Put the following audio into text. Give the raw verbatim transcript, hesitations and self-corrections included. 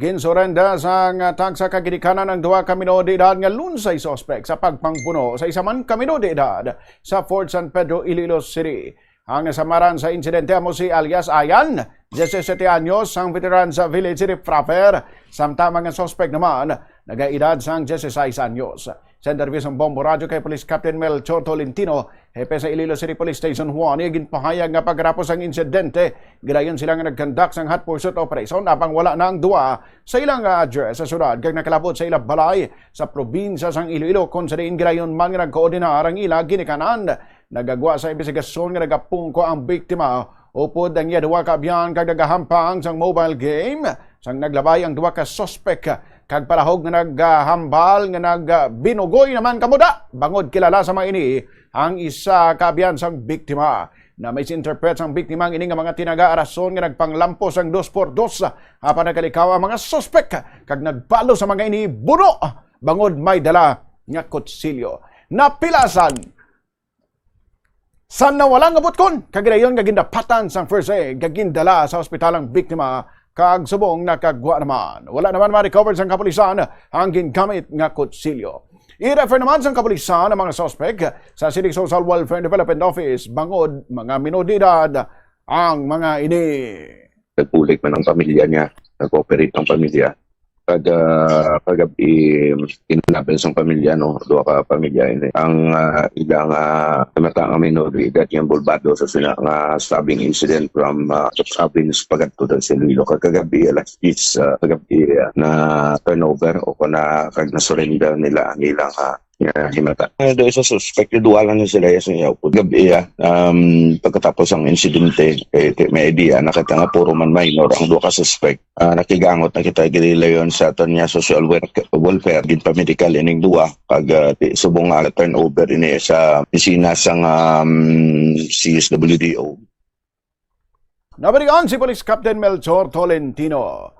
Ginsurenda sang tagsa ka ginikanan ang duha ka minor de edad nga lunsay suspek sa pagpangbuno sa isa man ka minor de edad sa Fort San Pedro, Iloilo City. Ang nasamaran sa insidente amo si alias Ayan, diyesisete anyos, sang veteran sa Village Riffraffer, samtang mga suspek naman nagaedad sang diyesisais anyos. Sa interview sang Bombo Radyo kay Police Captain Melchor Tolentino, hepe sa Iloilo City Police Station one, iya ginpahayag nga pagkatapos sang insidente, gidayon sila nga nag-conduct sang hot pursuit operation, apang wala na ang duha sa ilang address sa syudad kag nakalabot sa ilang balay sa probinsya sang Iloilo, kon sa diin gidayon man nga nagkoordinar ang ila ginikanan. Nagagwa sa imbestigasyon nga nagapungko ang biktima upod ang iya duha ka abyan kag nagahampang sang mobile game, sang naglabay ang duha ka suspek kag palahog nga naghambal nga nagbinugoy naman kamo da, bangod kilala sa mga ini ang isa ka abyan sang biktima. Na-misinterpret sang biktima ang ini nga mga tinaga, rason nga nagpanglampos ang dos por dos, apan nakalikaw ang mga suspek kag nagbalo sa mga ini buno, bangod may dala nga kutsilyo. Napilasan sa nawala nga butkon, kag gidayon nga gindapatan sang first aid kag gindala sa ospital ang biktima, kag subong nakagwa naman. Wala naman ma-recover sang kapulisan ang gingamit nga kutsilyo. I-refer naman sang kapulisan ang mga suspek sa City Social Welfare and Development Office, bangod mga minor de edad ang mga ini. Nagbulig man ang pamilya niya, nag-cooperate ang pamilya. Kag, ah, kagab-i, kinalaban sang pamilya, no, duha ka pamilya ini. Ang, ah, ilang, ah, mata nga minor de edad nga involvado sa sina nga stabbing incident from, ah, province pagadto sa Iloilo. Kag kagab-i, alas diyes, ah, kagab-i, ah, na turnover o kana kag na-surrender nila ang ilang, ah, nga himata. Ang duha sa suspect, duha lang ni sila sa yaw. Gabi, ah, um, pagkatapos ang insidente, eh, ti-, may idea na kita nga puro man minor ang duha ka suspect. Ah, nakigangot na kita gililayon sa aton nga social work, welfare, ginpamedical ining duha, kag, ah, ti-, subong nga turnover ini sa opisina sang, um, C S W D O. Nabalikan si Police Captain Melchor Tolentino.